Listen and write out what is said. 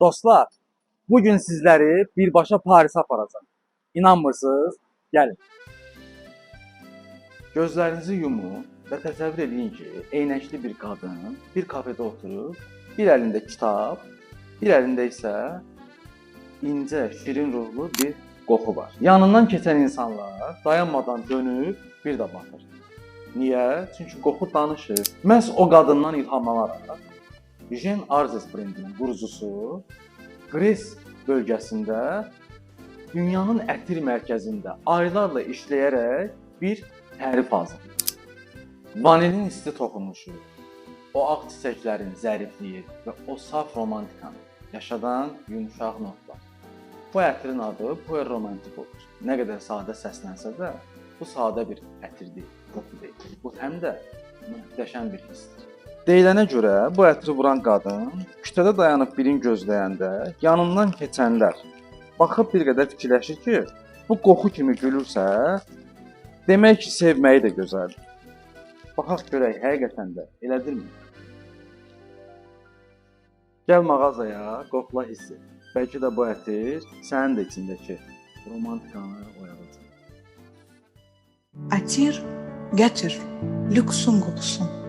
Dostlar, bugün sizləri birbaşa Parisə aparacağam. İnanmırsınız? Gəlin. Gözlərinizi yumun və təsəvvür eləyin ki, eynəkli bir qadın bir kafedə oturub, bir əlində kitab, bir əlində isə incə, şirin ruhlu bir qoxu var. Yanından keçən insanlar dayanmadan dönüb bir də baxır. Niyə? Çünki qoxu danışır. Məhz o qadından ilhamlanaraq Jean Arzes brendinin qurucusu Gres bölgəsində dünyanın ətir mərkəzində aylarla işləyərək bir tərif hazırlayır. Vanilin isti toxunuşu, o ağ çiçəklərin zərifliyi və o saf romantikanı yaşadan yumşaq notlar. Bu ətirin adı Puer Romantik olur. Nə qədər sadə səslənsə də, bu sadə bir ətir deyil, qoxu deyil. Bu həm də möhtəşəm bir hissdir. Deyilənə görə bu ətri vuran qadın küçədə dayanıb birini gözləyəndə yanından keçənlər baxıb bir qədər fikirləşir ki, bu qoxu kimi gülürsə, demək ki, sevməyi də gözəldir. Baxaq görək həqiqətən də elədirmi? Gəl mağazaya, qoxla hiss et. Bəlkə də bu ətir sənin də içindəki romantikanı oyadacaq. Ətir gətir lüksün qoxusun.